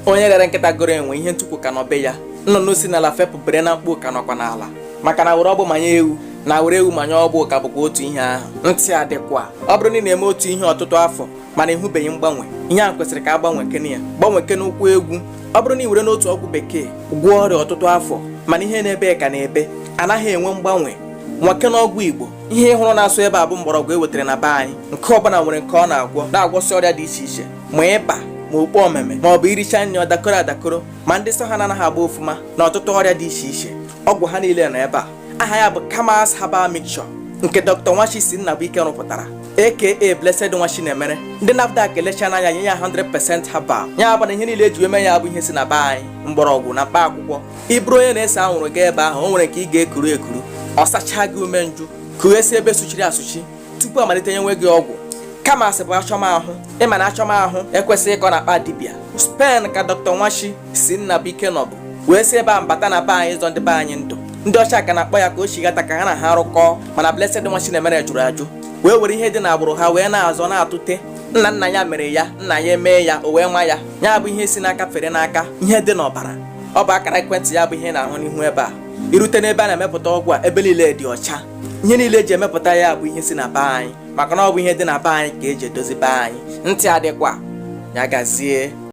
Onye rere nkịta goro enwe, ihe ntukwu ka nọ be ya. Nnụnụ si n'ala fepụ bere na mkpu ka nọkwa n'ala, maka na were ọgbụ manye ewu na were ewu manye ọgbụ ka bụkwa otu ihe ahụ. Ntị adịkwa. Ọ bụrụ na ị na-eme otu ihe ọtụtụ afọ mana ịhụbeghị mgbanwe, ihe ahụ kwesịrị ka a gbanwekene ya, gbanwekene ụkwụ egwu. Ọ bụrụ na ị were n'otu ọgwụ bekee gwọọ ọrịa ọtụtụ afọ mana ihe na-ebe ka na-ebe, anaghị enwe mgbanwe, nwakene ọgwụ Igbo. Ihe ị hụrụ na-asụ ebe a bụ mgbọrọgwụ e wetara na be anyị. Nke ọbụla nwere nke ọ na-agwọ, na-agwọsị ọrịa dị iche iche, ma ịba, ma okpu omeme, ma ọ bụ iricha nri ọ dakọrọ adakọrọ, ma ndị sọ ha na-anaghị agba ofuma, na ọtụtụ ọrịa dị iche iche. Ọgwụ ha niile nọ ebe a. Aha ya bụ Kamas Herbal Mixture nke Dr. Nwachi si Nnabuike rụpụtara, aka Blessed Nwachi na-emere. Ndị NAFDAC elecha n'anya nye ya 100% herbal. Ya bụ na ihe niile eji eme ya bụ ihe si na be anyị, mgbọrọgwụ na mkpa akwụkwọ. Ị bụrụ onye na-ese anwụrụ gaa ebe ahụ, o nwere nke ị ga-ekuru ekuru, ọ sachaa gị ume nju, kụghesi ebe suchiri asụchi tupu amalite nyenwe gị ọgwụ. Kamas bụ achọmahụ. Ịma na achọmahụ ekwesịghị ka ọ na-akpa dibịa Spen ka Dr. Nwachi si Nnabuike nọbụ wee si ebe a mbata na be anyị, ịzọ ndị be anyị ndụ. Ndị ọcha ka na-akpọ ya ka o chighata ka ha na ha rụkọọ, mana Blessed Nwachi na-emere jụrụ ajụ, wee were ihe dị n'agbụrụ ha wee na-azọ na-atụte. Nna nna ya mere ya, nna ya emee ya, o wee nwa ya. Ya bụ ihe si n'aka fere n'aka, ihe dị n'ọbara. Ọ bụ akara ekwentị ya bụ ihe na-ahụ n'ihu ebe a. Irute n'ebe a na-emepụta ọgwụ a, ebe niile dị ọcha. Ihe niile eji emepụta ya bụ ihe si na be anyị, maka na ọ bụ ihe dị na be anyị ka eji edozi be anyị. Ntị adịkwa. Ya gazie.